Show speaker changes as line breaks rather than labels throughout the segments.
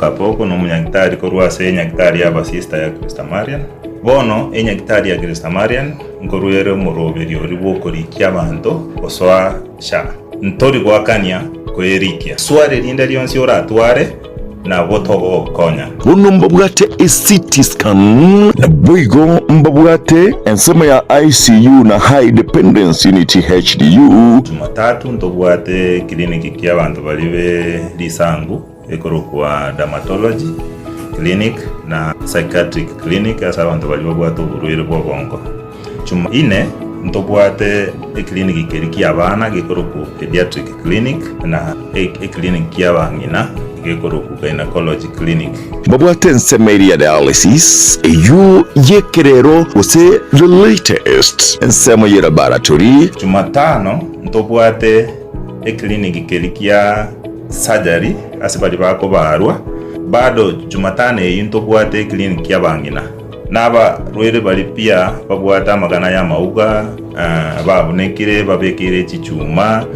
Kapoko nomonyagitari korwa ase enyagitari y'abasista ya Christamarian. Bono enyagitari ya Christamarian nkorwa ere omoroberio oria bw'okorikia abanto gosoa SHA. Ntori goakania koyerikia. Swali rinde rionsi oratware nabo togogokonya.
Bono mbabwate eCT scan. Naboigo mbabwate ensemo ya ICU na High Dependence Unit, HDU.
Jumatatu ntobwate clinic ki'abanto baria be risangu. Ekorokwa Dermatology Clinic na Psychiatric Clinic ase abanto baria babwate oborwaire bw'obongo. Chumaine ntobwate eclinic keria ki'abana gekorokwa Pediatric Clinic na eclinic ki'abang'ina gekorokwa Gynecology Clinic.
Mbabwate ensemo eria ya dialysis, eyio y'ekerero gose the latest ensemo ye laboratory.
Chumatano ntobwate eclinic keria kia Surgery ase baria bakobaarwa. Bado Jumatano eyio ntobwate eclinic y'abang'ina na abarwaire baria pia babwate amagana y'amauga, babunekire babekeire chichuma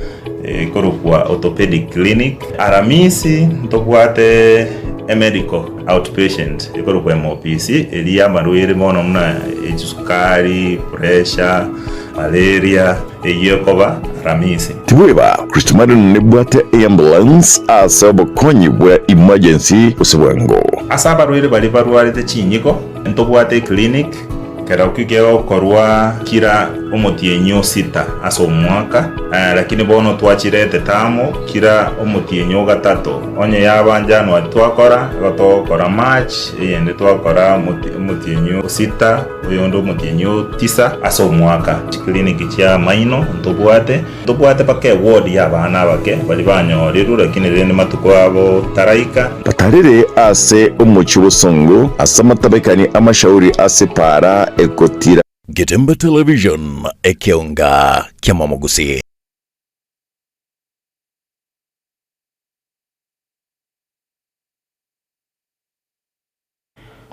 ekorokwa orthopedic clinic. Aramisi ntobwate emedical outpatient ekorokwa MOPC eria y'amarwaire mono buna echisukari, pressure, malaria eyio ekoba Aramisi.
Tibweba, Kristo Marino nebwate eambulance ase obokonyi bwa emergency gose bwango.
Ase abarwaire baria barwarete chinyigo, ntobwate eclinic kerokio kegokorwa kira omotienyi o sita ase omwaka, lakini bono twachirete amo kira omotienyi o gatato. Onye yaba January twakora, igo togokora March, eyende twakora omotienyi o sita, oyonde omotienyi o tisa ase omwaka. Chiclinic chi'amaino ntobwate. Ntobwate mpaka eward y'abana abake baria banyorirwe, lakini rende matuko abo taraika.
Batarire ase omochie obosongo, ase amatabekani amashauri ase epaara egotira.
Getembe Television, ekeonga ki'amamogusi.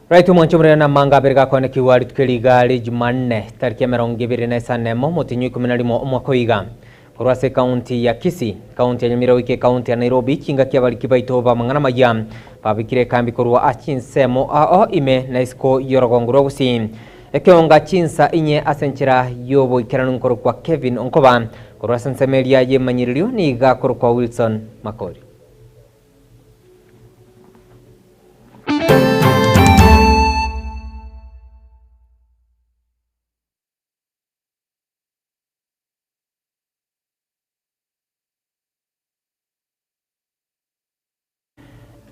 Right omwancho omorere na amanga abere gakwanekigwa rituko eri iga ri Jumanne tariki emerongo ebere na esano na emo omotienyi o ikomi na rimo omwaka oyo iga. Korwa ase ekaunti ya Kisii, ekaunti ya Nyamira goika ekaunti ya Nairobi chingaki abariki baito b'amang'ana amaya babekire ekambi korwa ase chinsemo ao ime na isiko y'orogongo rwa Gusii. Ekeonga chinsa inye ase enchera y'oboikeranu nkorokwa Kevin Onkoba korwa ase ensemo eria y'emanyererio niga akorokwa Wilson Makori.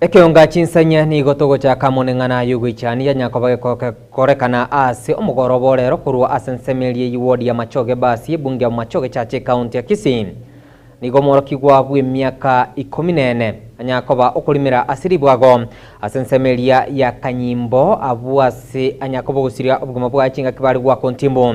Ekeonga chinsanya nigo togochaka amo neng'ana y'ogoichania nyakoba gekorekana ase omogoroba orero korwa ase ensemo eria y'eward ya Machoge Basi ebunge ya Bomachoge Church ekaunti ya Kisii. Nigo omworokigwa bw'emiaka ikomi nene anyare koba okorimera ase ribwago ase ensemo eria ya Kanyimbo, abwo ase anyare koba ogosiria obogima bwaye chingaki bare goaka ontimbu.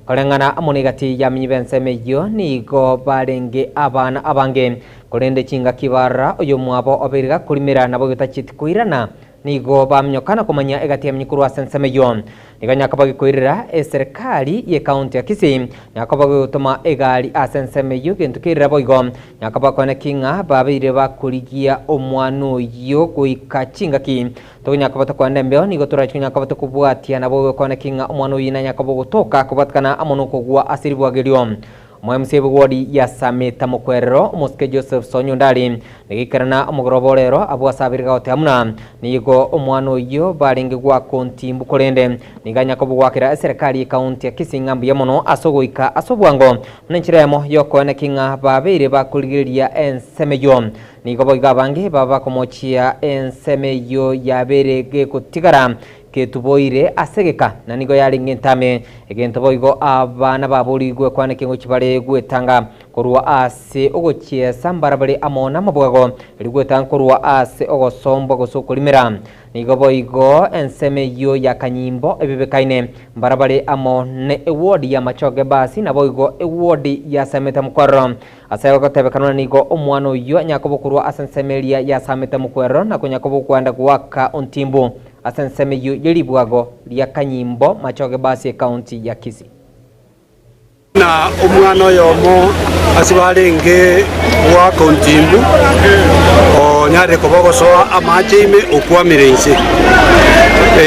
Koreng'ana amo negati y'amenyi b'ensemo eyio nigo barenge abana abange, korende chingaki barora oyomwabo obeire gakorimera nabo getachieti koirana, Nigo baminyoka na komanya egati y'amenyi korwa ase ensemo eyio. Nigo nyaka bagekoirera eserekari y'ecounty ya Kisii, nyaka bagotoma egari ase ensemo eyio gento kerire boigo. Nyaka bakoeneki ng'a babeire bakorigia omwana oyio goika chingaki. Tokonyaka batokoenda embeo nigo torache konyaka batokobwatia nabo gokoeneki ng'a omwana oyio nanyaka bogotoka kobwatikana amo nokogwa ase ribwaga erio. Omoemsia bw'ewodi ya Sameta Mokwerero, omosike Joseph Sonyundari, nigo omogoroba orero abwo ase abere gagoteba buna nigo omwana oyio barenge goaka ontimbu korende nigo anya kobogwakera eserekari y'ekaunti ya Kisii ng'a mbuya mono ase ogoika ase obwango buna enchera eyemo y'okoeneki ng'a babeire bakorigereria ensemo eyio. Nigo boigo abange baba bakomochia ensemo eyio yabeire gegotigara Getuboire ase egeka, na nigo yarenge entame. Egento boigo abana baborigwe kwane kengochi bare gwetanga korwa ase ogochiesa mbarabare amo namabwago, erio gwetanga korwa ase ogosombwa gose okorimera. Nigo boigo ensemo eyio ya Kanyimbo ebebekaine mbarabare amo ne ewodi ya Machoge Basi naboigo ewodi ya Sameta Mokwaroro. Ase agotebekanwa nigo omwana oyio anyakoba korwa ase ensemo eria ya Sameta Mokwerero na konyakoba okwenda goaka ontimbu. Ase ensemo eyio ye ribwago ria Kanyimbo, Machoge Basi, Ekaunti ya Kisii.
Na omwana oyomo ase barenge goaka ontimbu, onyarire koba ogosoa amache ime, okwamire inse.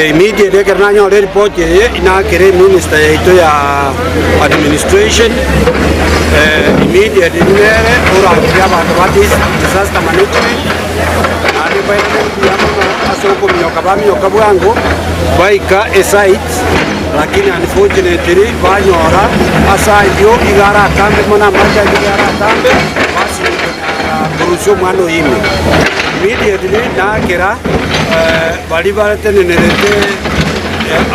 Immediately ekero nanyora eripoti eye, inakere eminister yaito ya administration, immediately nere orangerie abanto ba disaster management, naende mbairane mbuya mono ase okominyoka baminyoka bwango, baika esite. Lakini unfortunately banyora ase ayio iga aratambe mono amache ayio iga aratambe basinywa konyara korusia omwana oyio ime. Immediately nakera baria batenenerete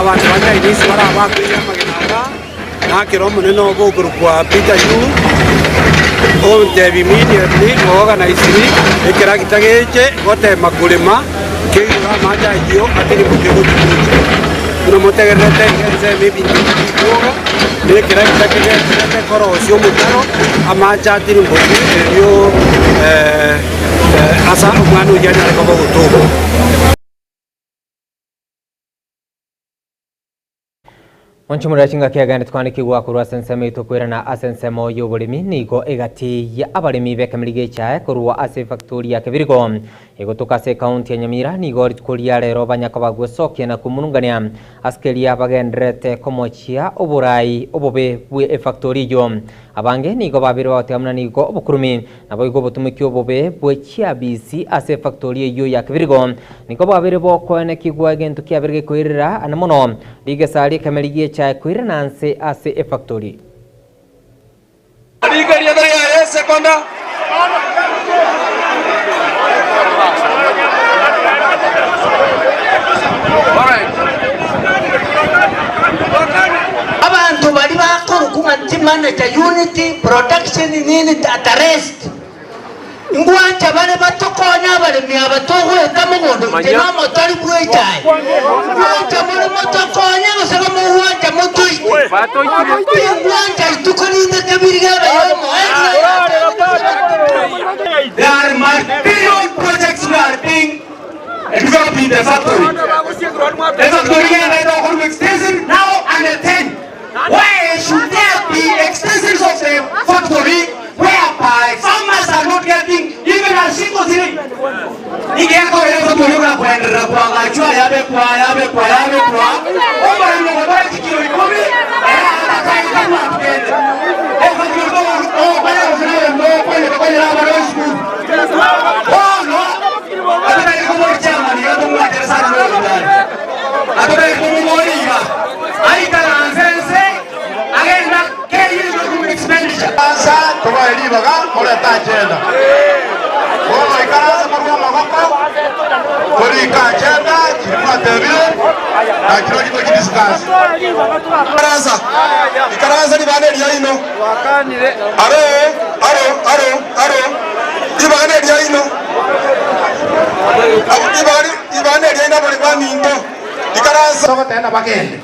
abanto ba Chinese bare abakoiya amagena aya, nakera omonene obo okorokwa Peter Yu ontebia immediately oorganisiri ekeragita geche gotema korema. Keigoro amache ayio atirimboke gochia gocha. Buna motegererete iga ensemo ebinto ebi bikwoga, na ekeragita kegendererete korosia omotaro, amache atirimboke, erio ase omwana oyio anyare koba ogotoka.
Monchumurera chingaki agende twanekigwa korwa ase ensemo yaito koirana ase ensemo y'oboremi nigo egati ya abaremi b'ekemeri gi'echae korwa ase efactori ya Kebirigo egotoka ase ekaunti ya Nyamira nigo rituko ria rero banyakoba gwesokia na komurungania ase keria bagendererete komochia oborai obobe bwe efactori eyio. Abange nigo babeire bagoteba buna nigo obokurumi Naboigo obotomeki obobe bwe chiabisi ase efactori eyio ya kebirigo nigo bwabeire bokoenekigwa egento kiabeire gekoirera ane mono rigesa ri'ekemeri gi'echae koirana nse ase efactori.
Rika erieta riaye esekonda.
Abanto baria bakorokwa ng'a timanager unity, production nini at arrest. Ngwancha bare batokonye abaremi aba togoeta mogondo inche nomotori bw'echae. Ngwancha more motokonye gose gomogwancha motoite. Tingwancha rituko rinde kebiri gebe yomoerio
There are multi-billion projects we are being developed in the factory. The factory yagenda okorwa extension now and 10. Why should there be extensions of the factory whereby farmers are not getting even a single shilling? Igekorera factory ogakoenderera kwagachwa yabekwa yabekwa yabekwa omoremi ogotwara chikilo ikomi ere atakaye atugende efactory ogokora gose naye mokonya konyera abana esukuru bono atotari kobori chairman iga tomwatere sana noyogotari atotari komobori iga Aikaranse ense, agenda keyirwe korwa expenditure.
Asa tobae ribaga morete agenda. Bono ikaranse morue amaboko, torike agenda chiria mwatebire, na chirochio tochidiscuss. Ikaransa, ikaransa ribaga neriaino. Aro, aro, aro, aro, ribaga neriaino. Ribaga, ribaga neriaino abare baminto. Ikaransa.
Togoteba bagende.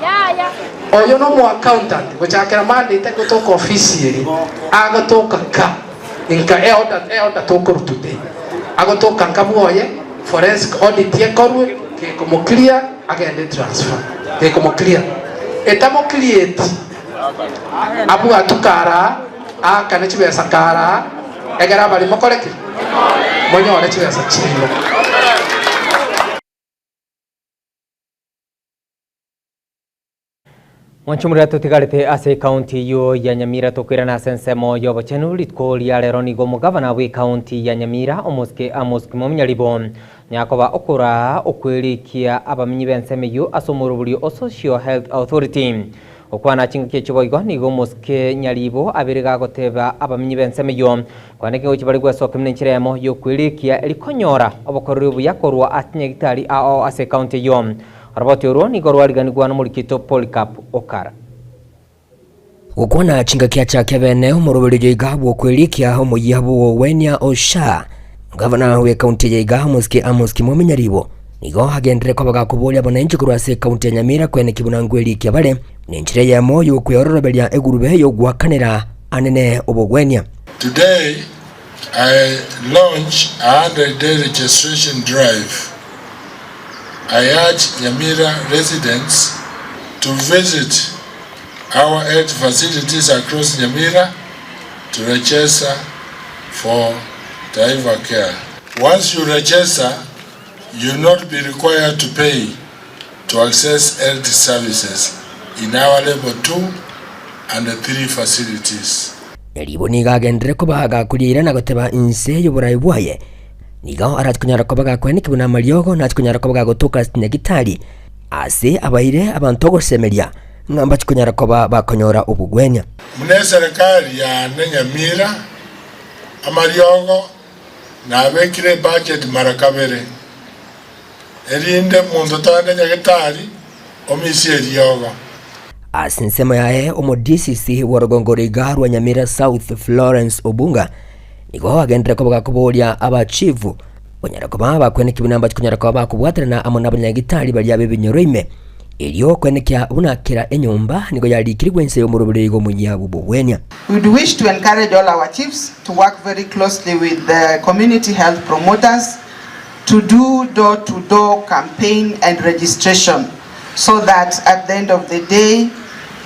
Oyo nomo accountant gochakera Monday tari gotoka ofisi eria, agotoka nka nka e order e order tokorwa today. Agotoka nka bwoye forensic audit ekorwe gekomo clear agende transfer gekomo clear. Etamo cleareti abwatwe karaa aakane chibesa karaa egere abarimo mokore ki? Monyore chibesa chiaino.
Mwanchumurira totigarete ase ekaunti eyio ya Nyamira tokoirana ase ensemo y'obochenu rituko ria rero nigo omogavana bw'ekaunti ya Nyamira omosike Amos Kimomi Nyaribo nyakoba okoraa okwerikia abamenyi b'ensemo eyio ase omoroberio o Social Health Authority. Gokwana chingaki echio boigo nigo omosike Nyaribo abere gagoteba abamenyi b'ensemo eyio kwaneke gochia bare gwesokia buna enchera eyemo y'okwerikia eri konyora obokoreri obuya korwa ase chinyagitari ao ase ekaunti eyio. Oroboti orwo nigo rwariganigwa nomorikito Polycarp Okara.
Gokwana chingaki achake bene omoroberio oyoiga bw'okwerikia omoyia bw'ogwenia o SHA, Gavana bw'ekaunti eye iga Omosike Amos Kimomi Nyaribo nigo agenderere koba gakoboria abananchi korwa ase ekaunti ya Nyamira kweneki buna nkwerikia bare nenchera eyemo y'okweororoberia egurube y'ogoakanera anene obogwenia.
Today I launch a 100 day registration drive. I urge Nyamira residents to visit. our health facilities across Nyamira to register for Taifa Care. Once you register, you will not be required to pay to access health services in our level 2 and 3 facilities.
Nyaribo nigo agenderere koba gakoriera na goteba inse y'oboraai bwaye. Nigo arache konyara koba gakoenekigwa buna amariogo, nache konyara koba gagotoka ase chinyagitari, ase abaire abanto ogosemeria, ng'a mbache konyara koba bakonyora obogwenia.
Buna eserekari yane Nyamira, amariogo nabekire ebudget mara kabere, erinde monto tagende nyagetari omisie eriogo.
Ase ensemo yaye omo-DCC bw'orogongo roiga rwa Nyamira South Florence Obunga nigo agenderere koba gakoboria abachifu banyare koba bakwenekia buna mbache konyara koba bakobwaterana amo nabanyagitari baria b'ebinyoro ime erio kwenekia buna kera enyomba nigo yarikirigwe inse y'omoroberi oiga omoyia bw'obogwenia.
We would wish to encourage all our chiefs to work very closely with the community health promoters to do door to door campaign and registration so that at the end of the day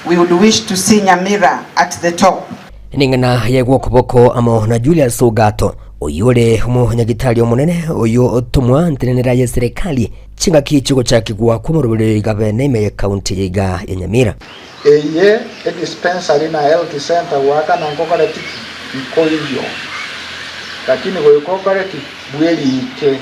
we would wish to see Nyamira at the top.
Ning'ana yaigwa okoboko amo na Julius Ogato, oyio ore omonyagitari omonene oyio otomwa ntenenera y'eserekari chingaki chi'ogochakigwa kw'omoroberi oiga bene ime y'ekaunti yaiga ya Nyamira.
Eye edispensary na health centre goakana nkokore tiki? Nkoiyo. Lakini goika okore ki? Bweriike.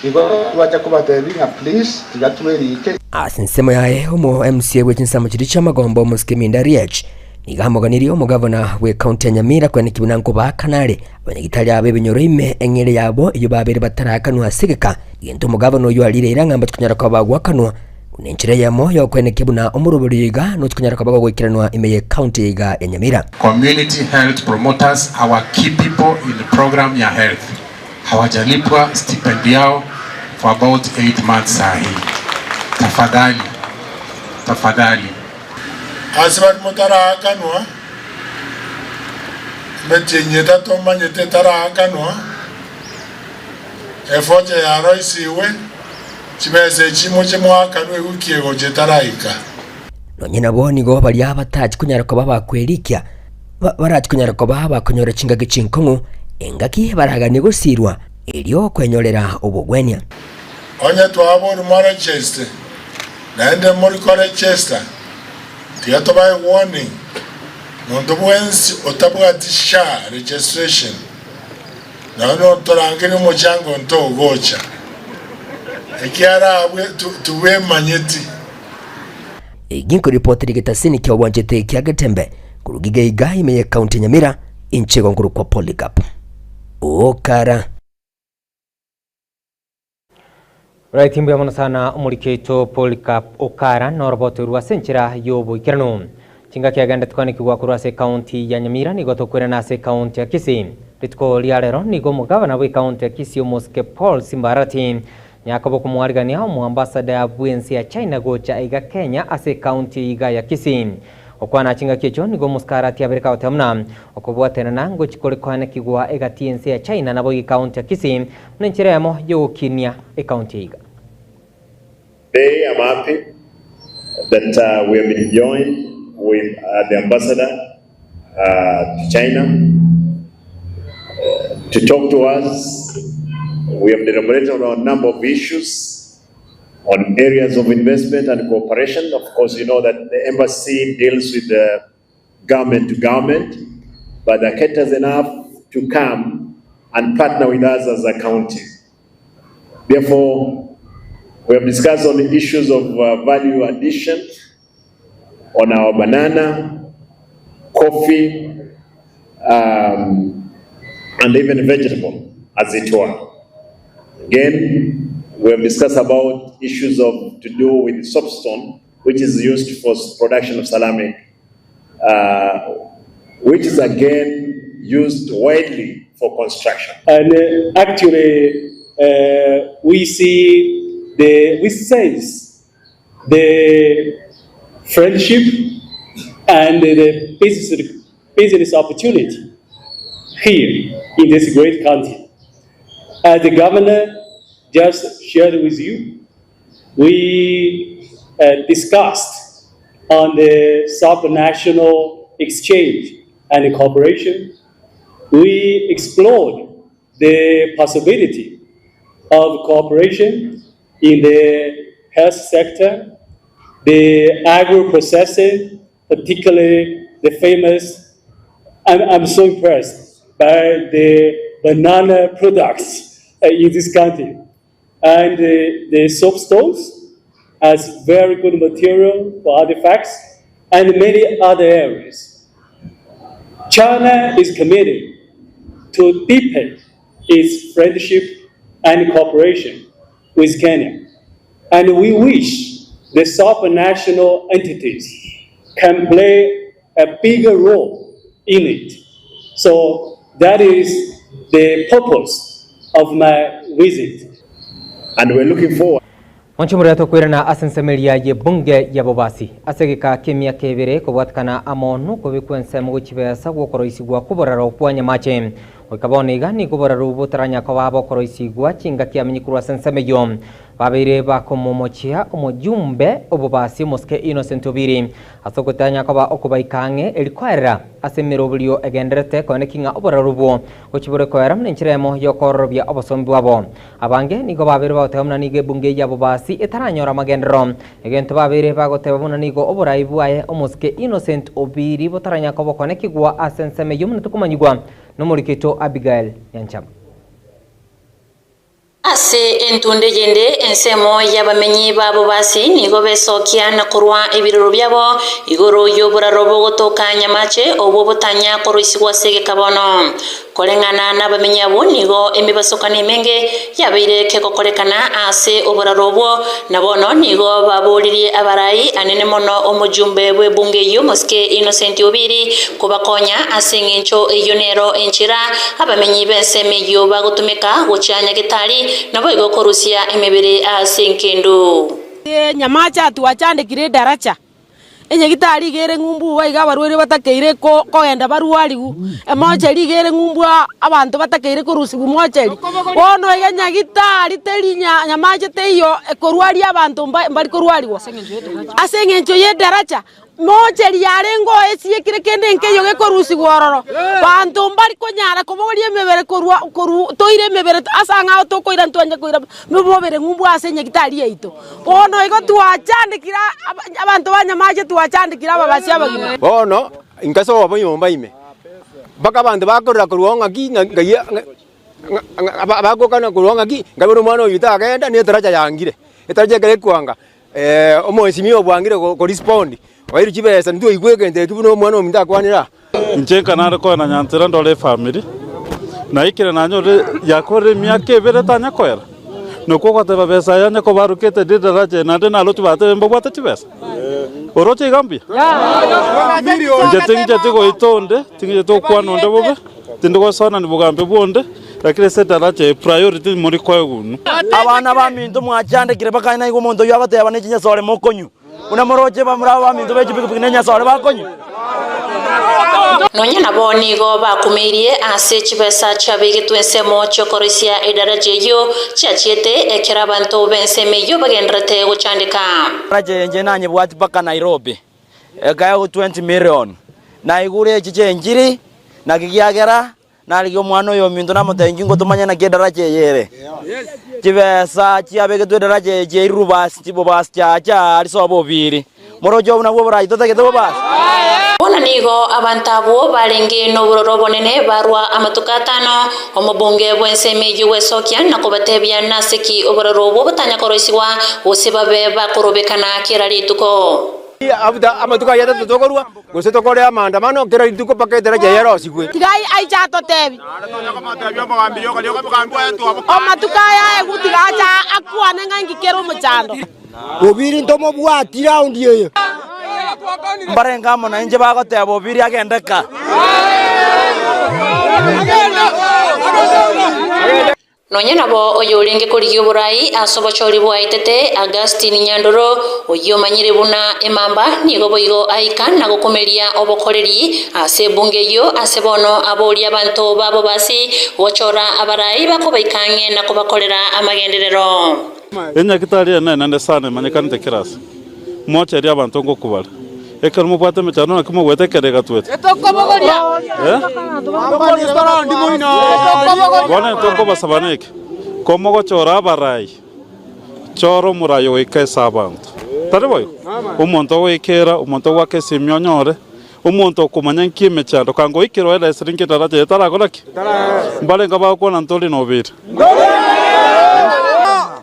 Igo twacha kobatebia ng'a please tiga tweriike.
Ase ensemo yaye, omo MCA bwe chinsemo chiria chi'amagombo omosike Minda Riech nigo amoganirie omogavana bw'ecounty ya Nyamira kweneki buna nkobaakana are abanyagitari aba ebinyoro ime eng'ere yabo eyio babere bataraakanwa ase egeka egento omogavana oyio arire eira ng'a mbachikonyara koba bagoakanwa buna enchera eyemo y'okwenekia buna omoroberi oyo iga nochikonyara koba gogoikeranwa ime y'ecounty iga ya Nyamira.
Community health promoters our key people in program ya health hawajalipwa stipend yao for about 8 months sahi tafadhali tafadhali.
Ase baria motaraakanwa, emetienyi etato omanyete etaraakanwa, efocha yaroisigwe, chibesa echi moche moakanwe ewiki egocha etaraika.
Nonye nabo nigo baria batachi konyara koba bakwerikia, barachi konyara koba bakonyora chingaki chinkong'u, engaki baraganie gosiirwa, erio kwenyorera obogwenia.
Onye twaborwa morecheste, naende morikorecheesta, tiga tobae warning, monto bwensi otabwati SHA registration, Nonya notorangeria omochango onto ogocha, ekiagera abwe tibwemanyeti.
Egi nkoripotera egetasini kia obwanchete kia Getembe korwa Gigeiga ime ye county ya Nyamira inche igo nkorokwa Polycarp Okara.
Right, mbuya mono sana omoriki oito Polycarp Okara noroboto rwa ase enchera y'oboikeranu. Chingaki agende tokwanekigwa korwa ase ekaunti ya Nyamira nigo tokwerana ase ekaunti ya Kisii. Rituko ria rero nigo omogabana bw'ekaunti ya Kisii omosike Paul Simbarati Nyakobo komwarigania omoambasada bw'ense ya China gocha iga Kenya ase ekaunti iga ya Kisii. Gokwana chingaki echio nigo omosike abere kagoteba buna okobwatanana ngochi kore koanekigwa egati y'ense ya China naboigo ekaunti ya Kisii Buna enchera eyemo y'ogokinia ekaunti eyeiga.
Today I'm happy that uh, we have been joined with uh, the ambassador uh, to China uh, to talk to us. We have deliberated on a number of issues on areas of investment and cooperation. Of course, you know that the embassy deals with the government to government, but the caters enough to come and partner with us as a county. Therefore, we have discussed on the issues of uh, value addition on our banana, coffee, um, and even vegetable, as it were. Again, we have discussed about issues of to do with soapstone, which is used for production of ceramic, uh, which is again used widely for construction.
And uh, actually, uh, we see the we sense the friendship and the business business opportunity here in this great country. As the governor just shared with you, we uh, discussed on the subnational exchange and cooperation. We explored the possibility of cooperation in the health sector, the agro-processing, particularly the famous, I'm, I'm so impressed by the banana products in this country. And the soapstones as very good material for artifacts and many other areas. China is committed to deepen its friendship and cooperation with Kenya. And we wish the subnational entities can play a bigger role in it. So that is the purpose of my visit.
And we're looking forward.
Mwanche moria tokoirana ase ensemo eria y'ebunge ya Bobasi ase egeka ki'emiaka ebere kobwatekana amo nokobekwa ensemo gwe chibesa gw'okoroisigwa kw'oboraro bwa Nyamache. Goika bono iga nigo oboraro botaranya koba bokoroisigwa chingaki amenye korwa ase ensemo eyio. Babeire bakomomochia omojumbe obobasi omosike Innocent Obiri ase ogotanya koba okobaika ang'e eri koerera ase emeroberio egendererete koeneki ng'a oboraro obwo gochia bore koera buna enchera emo y'okoororobia obosombi bwabo. Abange nigo babeire bagoteba buna nigo ebunge eyio y'abobasi etaranyora amagenderero. Egento babeire bagoteba buna nigo oborai bwaye omosike Innocent Obiri botaranya koba okonekigwa ase ensemo eyio buna tokomanyigwa nomoriki oito Abigael Nyanchama.
Ase entunde eyende ensemo y'abamenyi ba Bobasi nigo besokia na korwa ebiroro biabo igoro y'oboraro bogotoka nyamache, obwo botanya koroisigwa ase egeka bono. Koreng'ana nabamenyi abwo nigo emebasokano emenge yabeire kegokorekana ase oboraro obwo, na bono nigo baboririe abarai anene mono omojumbe bw'ebunge eyio Mosike Innocent Obiri kobakonya ase engencho eyio nero enchera abamenyi b'ensemo eyio bagotumeka gochia Nyagetari naboigo korusia emebere ase enkendu.
Nyamache atwachandekire edaracha, enyagitari iga ere ng'umbu iga iga abarwaire batakeire ko kogenda barwariwu, emocheri iga ere ng'umbu aa abanto batakeire korusiwa mocheri. Bono iga nyagitari teri nya nyamache teiyo ekorwaria abanto mba mbari korwariwa ase eng'encho ya edaracha. Mocheri yarenge oo esiekire kende nkeiyo gekorusigwa ororo. Banto mbari konyara kobogoria emebere korwa korwa toire emebere ase ang'ao tokoira ntwanche koira mobere ng'umbu ase enyagitari yaito. Bono igo twachandekire abanto ba Nyamache twachandekire ababasi abagima.
Bono inkasoa bo nyomba ime, mpaka abanto bakorera korwa oo ng'aki ng'a ng'ai ng'a bagokana korwa oo ng'aki, nkabera omwana oyio tagenda na etaracha yangire, etaracha ekero ekwanga Omwesimia obwangire korespondi, oeirwe chibesa ntitwaigwa egento ekio buna omwana ominto akwanire aa.
Inche nka nare koena nyanchera ndore efamiri, naikire nanyorire yakorire emiaka ebere tanya koera, nokwo ogoteba besa aya onye kobarokete ridaraja eri naende naroche batebe mbabwate chibesa? Oroche iga mbuya? Inche tingicheti goita onde, tingicheti gokwana onde bobe. Tindi gosoanania bogambi bw'onde, lakini ase edaraja eye priority mori koegwa inwe.
Abana baminto mwachandekire mpaka naigwe omonto oyio agoteba ne chinyasore mokonywa, buna moroche bamura abaminto be chipikipiki ne enyasore bakonywa.
Nonya nabo nigo bakumeirie ase chibesa chiabegetwe ensemo chi'okoroisia edaraja eyio chiachiete, ekero abanto b'ensemo eyio bagendererete gochandeka.
Daraja eye inche nanyebwati mpaka Nairobi. Ekaegwa 20 million. Naigure echi chi'enchiri, naki kiagera narigia omwana oyo ominto namotebia inki ngotomanye naki edaracha eye ere. Chibesa chiabegetwe edaracha eye chiairwe basi chibobasi chiacha aria sobo obiri. Moroche obwo nabwo oborayi totagete bobasi?
Bono nigo abanto abwo barenge nobororo obonene barua amatuko atano, omobunge bw'ensemo eyio gwesokia na kobatebia nase ki obororo obwo botanya koroisigwa, gose babe bakorobekana kera rituko.
Amatuko ayio atato tokorua, gose tokore amaandamano kera rituko mpaka edaraja eye erosigwe.
Tiga aiche atotebi amatuko aya aegwe, tiga ache akwane ng'a inki kere omochando.
Obiri ntomobwati raundi eye. Mbarenge amo nainche bagoteba Obiri agende ka.
Nonya nabo oyorenge korigia oborai ase obochori bwaetete, Augustine Nyandoro, oyio omanyire buna emamba, nigo boigo aika na gokumeria obokoreri ase ebunge eyio ase bono aborie abanto ba Bobasi gochora abarai bakobaika ang'e na kobakorera amagenderero.
Enyagitari eye nenene sana emanyekanete kera ase. Mocherie abanto ngokubare. Ekero mobwate emechando naki mogwete ekero egatwete? Eh? Bono intwe nkobasaba neke, komogochora abarai, chora omorai ogoika ase abanto. Tari boigo? Omonto ogoikera, omonto ogoaka esimi onyore, omonto okomanya nki emechando, kanga oikire oeresire nki edaraja eye tarakora ki? Mbarenge bagokwana ntori nobiri.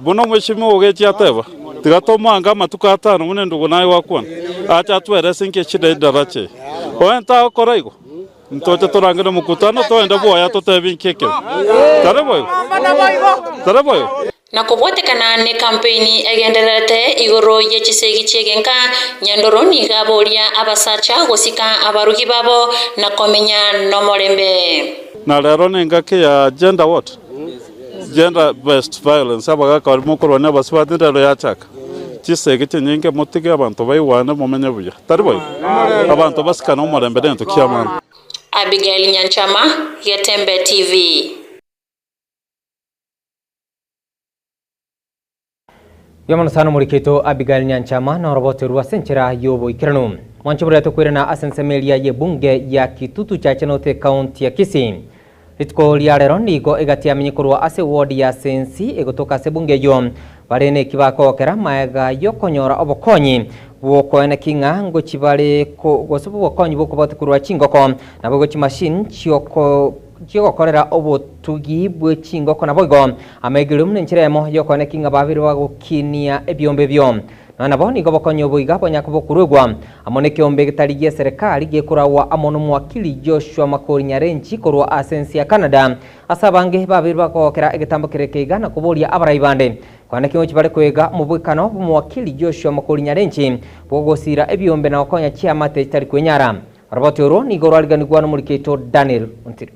Buna omweshimiwa ogechi ateba, Tiga tomoange amatuko atano buna endugu naye gwakwana, ache atwerese inki eshida y'edaraja eye. Onye tagokora igo, ntoche torangere omokutano togende bwoye atotebie inki ekebe. Tari boigo? Tari boigo?
Na kobwatekana nekampeini egendererete igoro ye chisegi chi'egenka, Nyandoro nigo aboria abasacha gosika abarugi babo na komenya nomorembe.
Na rero nengaki ya gender what? Gender based violence abagaka baria mokorwania abasubati rero yachaka. Chisegi chinyinge motige abanto baigwane momenye buya. Tari boigo? Abanto basikane omorembe nento ki'amani.
Abigail Nyanchama, Getembe TV.
Mbuya mono sana omoriki oito Abigail Nyanchama na orobote rwa ase enchera y'oboikeranu. Mwanche borete koirana ase ensemo eria y'ebunge ya Kitutu Chache North ekaunti ya Kisii. Rituko ria rero nigo egati yamenye korwa ase eward ya Sensi egotoka ase ebunge eyio bare neki bakogokera maega y'okonyora obokonyi bw'okoeneki ng'a ngochi bare gose obokonyi bw'okobwatia korwa chingoko naboigo chimachine chioko Chi'ogokorera obotugi bwe chingoko naboigo amaigerio buna enchera eyemo y'okoeneki ng'a babeire bagokinia ebiombe ebio. Nonya nabo nigo obokonyi obo iga bonyaka bokoruegwa amo nekeombe getari gi'eserekari gekoragwa amo nomowakili Joshua Makori Nyarenchi korwa ase ense ya Canada ase abange babeire bakogokera egetambo kere ekeiga na koboria abarai bande koeneki ngochi bare koega omobwekano bw'omowakili Joshua Makori Nyarenchi bw'ogosiira ebiombe na gokonya chiamate chitari kwenyara. Oroboti orwo nigo rwariganigwa nomoriki oito Daniel Ontiri.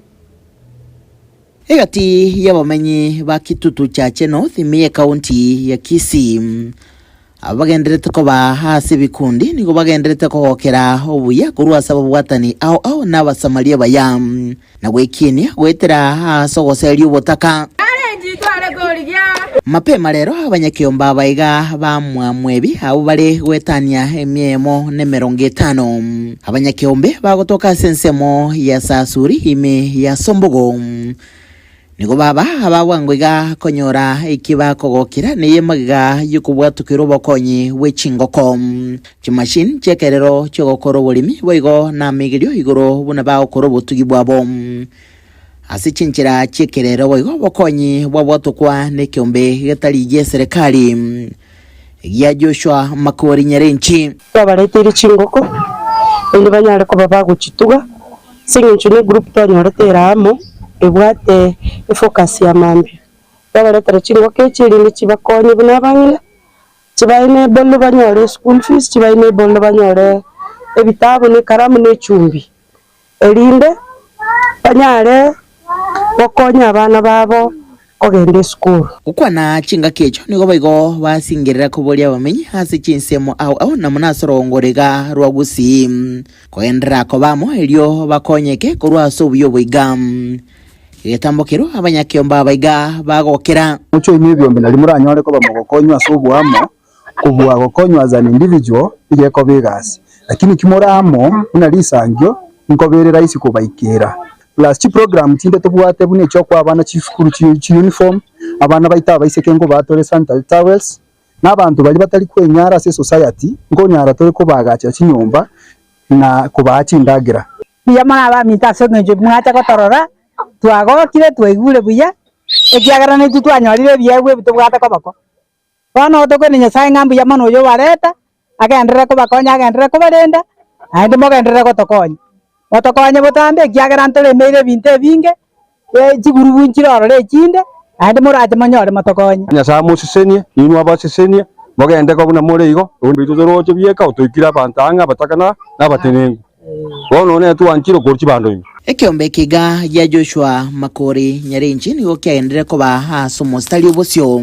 Egati y'abamenyi ba Kitutu Chache North ime y'ekaunti ya Kisii abagenderete koba ase ebikundi nigo bagenderete kogokera obuya korwa ase ababwatani ao ao na Abasamaria abaya na gwekienia goetera ase ogoseria obotaka. Mapema rero abanyakeombe aba iga bamwamwebi abwo bare goetania emia eyemo na emerongo etano. Abanyakeombe bagotoka ase ensemo ya Sasuri ime ya Sombogo. Nigo baba aba bwango iga konyora eki bakogokera neye magega y'okobwatokerwa obokonyi bwe chingoko, chimachine chi'ekerero chi'ogokora oboremi boigo namaigerio igoro buna bagokora obotugi bwabo. Ase chinchera chi'ekerero boigo obokonyi bwabwatokwa nekeombe getari gi'eserekari gia Joshua Makori Nyarenchi.
Twabareteire chingoko, erinde banyare koba bagochituga, ase eng'encho ne egroup twanyorete ere amo, ebwate efocus ya mambia. Twabaretera chingoko echi erinde chibakonye buna abang'ina, chiba enable banyore eschool fees, chiba enable banyore ebitabu na ekaramu na echumbi. Erinde banyare gokonya abana babo kogenda esukuru.
Gokwana chingaki echio nigo boigo basingerera koboria abamenyi ase chinsemo ao ao na mono ase orogongo riga rwa Gusii kogenderera koba amo erio bakonyeke korwa ase obuya obo iga. Egetambo kerwo abanyakeombe aba iga bagokera.
Mochoinwe ebiombe nario moranyore koba mogokonywa ase oboamo Kobua gokonywa as an individual nigo ekoba egasi, lakini ki more amo buna risangio nkoba ere rahisi kobaikera. Plus chiprogram chinde tobwate buna echiokoa abana chisukuru chi uniform, abana baito abaiseke nkobaa tore sanitary towels, na abanto baria batari kwenyara ase esociety nkonyara tore kobaagachera chinyomba na kobaa chindagera.
Mbuya mono abaminto ase engencho mwacha gotorora, twagokire, twaigure buya, ekiagera naintwe twanyorire ebiegwa ebi tobwate koboko. Bono otokwene Nyasae ng'a mbuya mono oyo obareta, agenderere kobakonya, agenderere kobarenda, naende mogenderere gotokonya. Motokonye botambe ekiagera ntoremeire ebinto ebinge, chigurubu nchire ororo echinde, naende morache monyore motokonye.
Nyasae amosesenie, inwe abasesenie, mogende ko buna more igo, intwe toroche bieka otoikire abanto ang'e abataka na abatenenku. Bono nere twanchire korwa chibando ime.
Ekeombe ekiga gia Joshua Makori Nyarenchi nigo kiagenderere koba ase omositari obosio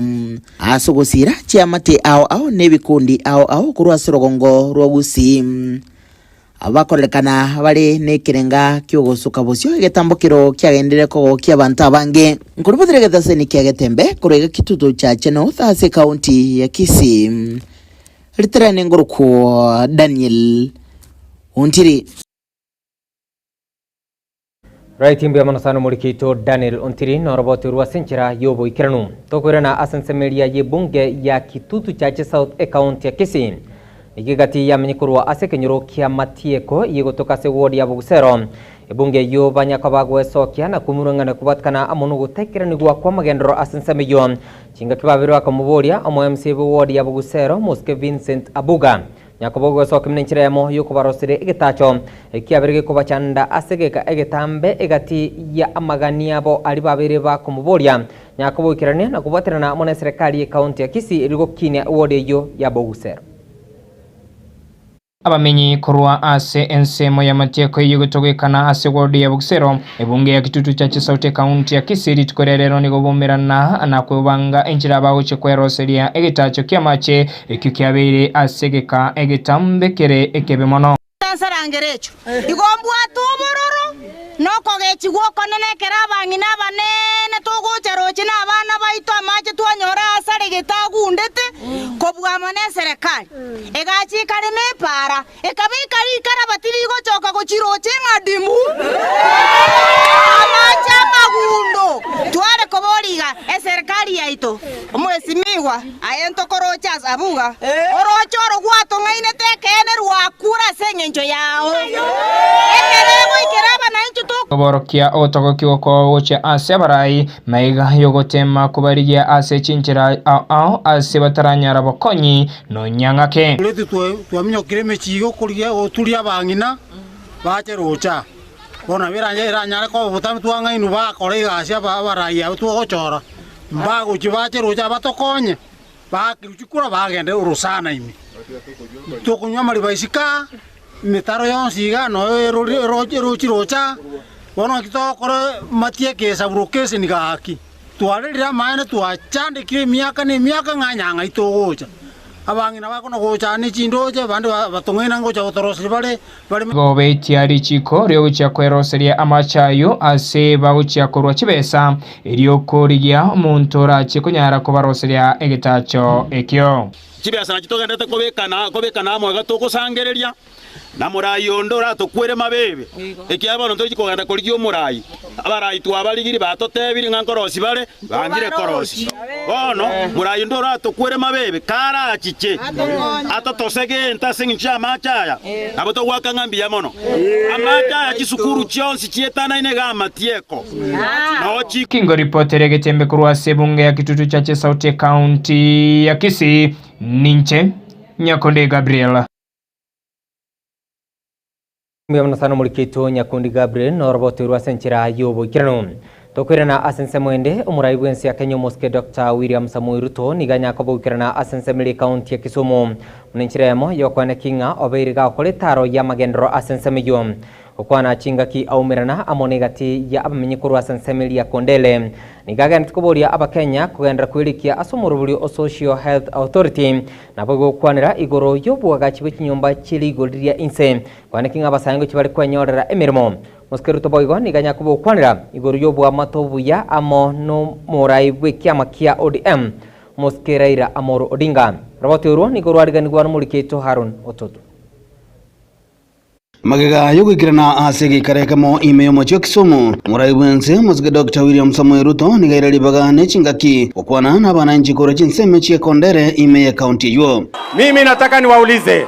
ase ogosiira chiamate ao ao na ebikundi ao ao korwa ase orogongo rwa Gusii. Abwo bakorerekana bare nekerenga ki'ogosuka bosio egetambokero kiagenderere kogokia abanto abange. Nkorobotera egetaseni kia Getembe korwa iga Kitutu Chache North ase ekaunti ya Kisii. Riterane ngorokwo Daniel. Ontiri.
Right mbuya mono sana omoriki oito Daniel Ontiri norobote orwo ase enchera ya oboikeranu. Tokoirana ase ensemo eria ya ebunge ya Kitutu Chache South ecounty ya Kisii. Nigo egati yamenye korwa ase ekenyoro kia Matieko eye gotoka ase eward ya Bogusero. Ebunge eyio banyakoba goesokia na komurang'ana kobatikana amo nogotekeranigwa kwa amagenderero ase ensemo eyio. Chingaki babere bakamoboria omo MCA bwe ward ya Bogusero Mosike Vincent Abuga. Nyakoba ogoesokia buna enchera eyemo y'okobarosire egetacho ekiabere gekobachanda ase egeka egetambe egati ya amagani abo aria babere bakomoboria. Nyakoba oikerania na kobwaterana amo neserekari y'ecounty ya Kisii erio gokinia eward eyio ya Bogusero.
Abamenyi korwa ase ensemo y'amatieko eyio gotogekana ase ward ya Bogisero, ebunge ya Kitutu Chache South ecounty ya Kisii rituko ria rero nigo baumerana na kwebanga enchera bagochia kweroseria egetacho ki'amache ekio kiabeire ase egeka egetambe kere ekebe mono.
Nsarangere echo, igo mbwate obororo na okogechigwa okonene ekero abang'ina abanene togocha roche na abana baito amache twanyora aase aregete agundete kobua amo neserekari. Egacha ekarema epaara, ekabeka rikaraba tirigochoka gochiroche ng'a dimu. Amache amagundo tware koboria iga, eserekari yaito, omwesimigwa, Aye ntokoroche ase abuga, orooche oro gwatong'ainete ekeene rwakure ase engencho yao. Ekero egoikera aba naintwe to.
Koborokia ogotogokigwa kwao gochia ase abarai, maiga y'ogoteema kobarigia ase chinchera ao ao ase bataranyara bokonyi nonya ng'ake.
Toretwe twaminyokire emechie iga okorigia goturia abang'ina bache rocha. Bono nabo eranyare koba botambe twang'ainwe bakora egasi abarai abwo twogochora. Mbagochia bache roche abatokonye, baakirwe chikura bagende orosana ime. Tokonywa amariba isiko aa, emetaro yonsi iga noyo erochi roche aa, bono naki togokora matie esaburokeseni gaki. Twarerire amaene twachandekire emiaka na emiaka ng'a nyang'ai togocha. Abang'ina bakona gocha aa ne chindoche, abande batong'aina ngocha gotoroseria bare bareme.
Nigo baitia richiiko riogochia kweroseria amache ayio ase bagochia korwa chibesa, erio korigia omonto orache konyara kobaroseria egetacho ekio.
Chibesa nachio togenderete kobekana kobekana amo iga togosangereria, na morai onde oratokwere mabe, ekiagera bono ntorichi kogenda korigia omorai. Abarai twabarigirie batotebirie ng'a nkorosia bare, bangire korosia. Bono morai onde oratokwere mabe, karachiche atotose gento ase engencho y'amache aya, nabo togoaka ng'a mbuya mono. Amache aya chisukuru chionsi chietanaine iga amatieko, nao chi.
Kingo ripotere egetembe korwa ase ebunge ya Kitutu Chache South Ekaunti ya Kisii, ninche Nyakonde Gabriel.
Mbuya mono sana omoriki oito Nyakundi Gabriel norobotoirwe ase enchera y'oboikeranu. Tokoirana ase ensemo ende, omorai bw'ense ya Kenya omosike Doctor William Samoei Ruto nigo anyare koba ogoikerana ase ensemo eria ekaunti ya Kisumu buna enchera eyemo y'okoeneki ng'a obeire gakora etaro y'amagenderero ase ensemo eyio. Gokwana chingaki aumerana amo negati ya abamenyi korwa ase ensemo eria ya Kondele. Nigo agenderete koboria Abakenya kogenderera kwerikia ase omoroberio o Social Health Authority Nabo gokwanera igoro y'oboagachi bwe chinyomba chie rigori riria inse, kwaneki ng'a abasae ngochia bare kwenyorera emeremo. Mosike Ruto boigo nigo anyare kobokwanera igoro y'oboamate obuya amo nomorai bw'ekiama kia ODM, Mosike Raila Amolo Odinga. Roboti orwo nigo rwariganigwa nomoriki oito Haron Ototo.
Magega y'ogoikerana ase egeikaro ekemo ime y'omochie o Kisumu, omorai bw'ense omosike Doctor William Samoei Ruto nigo aire ribaga ne chingaki gokwana n'abananchi korwa chinsemo chie Kondere ime y'ekaunti eyio.
Mimi nataka niwaulize,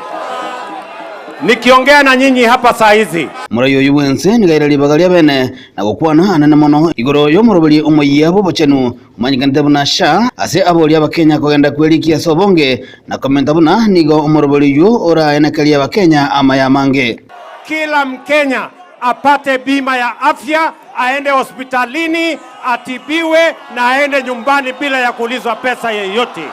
nikiongea na nyinyi hapa saa hizi.
Omorai oyio bw'ense nigo aire ribaga ria bene na gokwana anene mono igoro y'omoroberi omoyia bw'obochenu omanyekanete buna SHA ase aboria Abakenya kogenda kwerikia ase obonge na komenta buna nigo omoroberi oyio oraenekerie Abakenya amaya amange.
Kila Mkenya apate bima ya afya, aende hospitalini atibiwe na aende nyumbani bila ya kuulizwa pesa yeyote.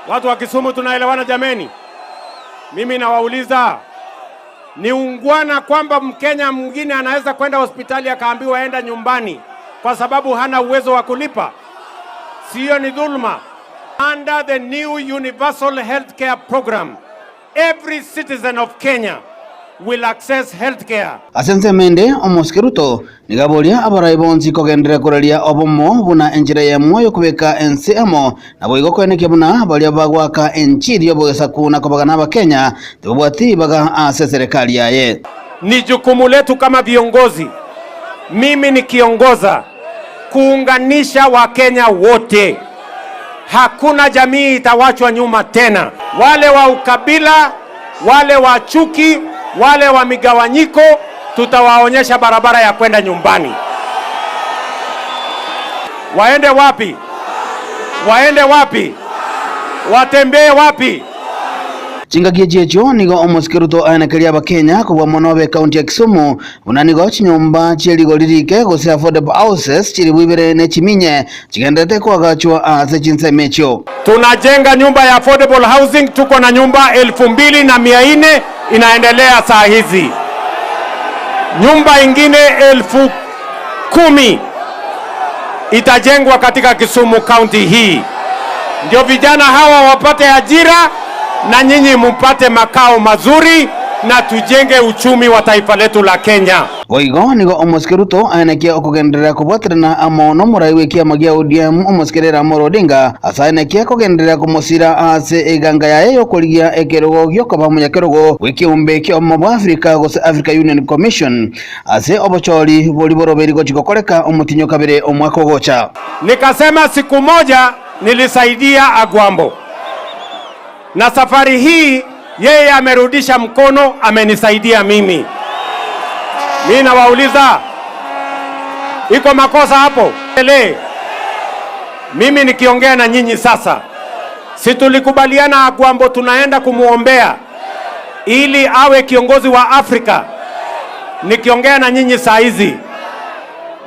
Watu wa Kisumu tunaelewana jameni? Mimi nawauliza, ni ungwana kwamba Mkenya mwingine anaweza kwenda hospitali akaambiwa enda nyumbani kwa sababu hana uwezo wa kulipa? Sio ni dhulma? Under the new Universal Healthcare Program, every citizen of Kenya will access healthcare.
Ase ensemo ende, omosike Ruto nigo aboria abarai bonsi kogenderera koraria obomo buna enchera eyemo y'okobeka ense amo, naboigo koenekia buna baria bagoaka enchiri y'obogesaku na kobagana Abakenya tibabwati ribaga ase eserekari yaye.
Ni jukumu letu kama viongozi, mimi nikiongoza, kuunganisha Wakenya wote. Hakuna jamii itawachwa nyuma tena. Wale wa ukabila, wale wa chuki, wale wa migawanyiko, tutawaonyesha barabara ya kwenda nyumbani. Waende wapi? Waende wapi? Watembee wapi?
Chingaki echi echio nigo omosike Ruto aenekeria Abakenya kobua mono b'ecounty ya Kisumu buna nigo chinyomba chie rigori rike gose affordable houses chilifu ibere ne chiminye chigendererete koagachwa ase chinsemo echio.
Tunajenga nyumba ya affordable housing, tuko na nyumba 2400 inaendelea saa hizi. Nyumba ingine 10,000 itajengwa katika Kisumu County hii, ndio vijana hawa wapate ajira na nyinyi mupate makao mazuri na tujenge uchumi wa taifa letu la Kenya.
Boigo nigo omosike Ruto aenekia okogenderera kobwaterana amo nomorai bw'ekiama gia ODM omosike Raila Amolo Odinga ase aenekia kogenderera komosira ase eganga yaye y'okorigia ekerogo giokoba omonyakerogo bw'ekeombe ki'obomo bwa Africa gose Africa Union Commission ase obochori boria boroberi gochi gokoreka omotinyo kabere omwaka ogocha.
Nikasema siku moja nilisaidia Agwambo na safari hii yeye amerudisha mkono, amenisaidia mimi. Mi nawauliza, iko makosa hapo? Ele, mimi nikiongea na nyinyi sasa, si tulikubaliana Agwambo tunaenda kumuombea ili awe kiongozi wa Afrika? Nikiongea na nyinyi saa hizi,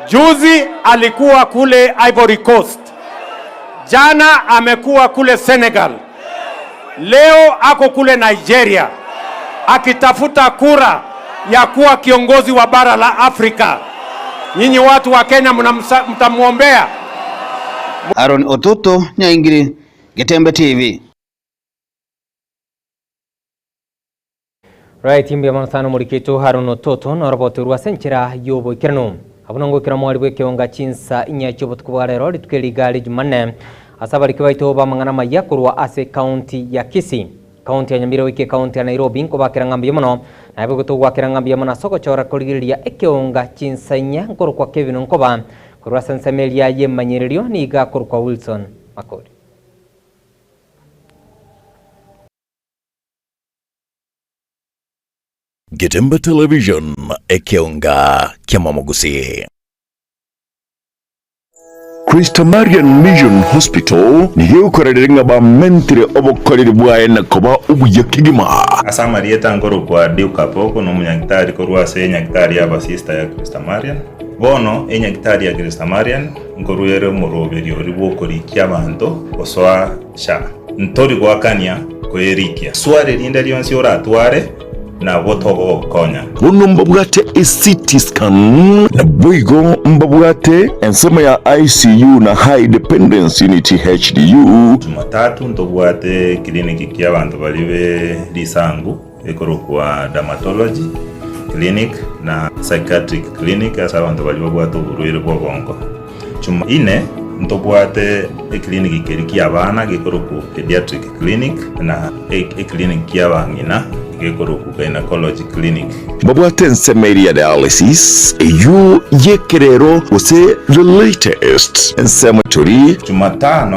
juzi alikuwa kule Ivory Coast, jana amekuwa kule Senegal, leo ako kule Nigeria akitafuta kura ya kuwa kiongozi wa bara la Afrika. Nyinyi watu wa Kenya mtamwombea.
Aaron Otuto, Nyaingiri, Getembe TV.
Right, mbuya mono sana omoriki oito Haron Ototo noroboto ase enchera y'oboikeranu. Abwo nongoikera mwari bw'ekeonga chinsa inya chi'obotuko bwa rero rituko eri iga ria Jumanne ase abariki baito b'amang'ana amaya korwa ase ekaunti ya Kisii, ekaunti ya Nyamira goika ekaunti ya Nairobi nkobakera ng'a mbuya mono naye boigo togwakera ng'a mbuya mono ase ogochora korigereria ekeonga chinsa inya nkorokwa Kevin Nkoba korwa ase ensemo eria y'emanyererio niga akorokwa Wilson Makori.
Getembe Television, ekeonga kiamamogusii. Christ Marian Mission Hospital nigo egokorereria ng'a bamentire obokoreri bwaye na koba obuya kegima.
Ase amarieta nkorokwa Duke Kapoko, nomonyagitari korwa ase enyagitari y'abasista ya Christ Marian. Bono enyagitari ya Christ Marian nkorwa ere omoroberio oria bw'okorikia abanto gosoa SHA. Ntori goakania koyerikia. Swali rinde rionsi oratware, nabo togogokonya.
Bono mbabwate eCT scan, naboigo mbabwate ensemo ya ICU na High Dependence Unit, HDU.
Jumatatu ntobwate eclinic ki'abanto baria be risangu ekorokwa Dermatology clinic na Psychiatric clinic ase abanto baria babwate oborwaire bw'obongo. Jumaine ntobwate eclinic keria ki'abana gekorokwa Pediatric clinic na eclinic ki'abang'ina gekorokwa Gynecology clinic.
Mbabwate ensemo eria ya dialysis, eyio y'ekerero gose the latest ensemo tori.
Jumatano.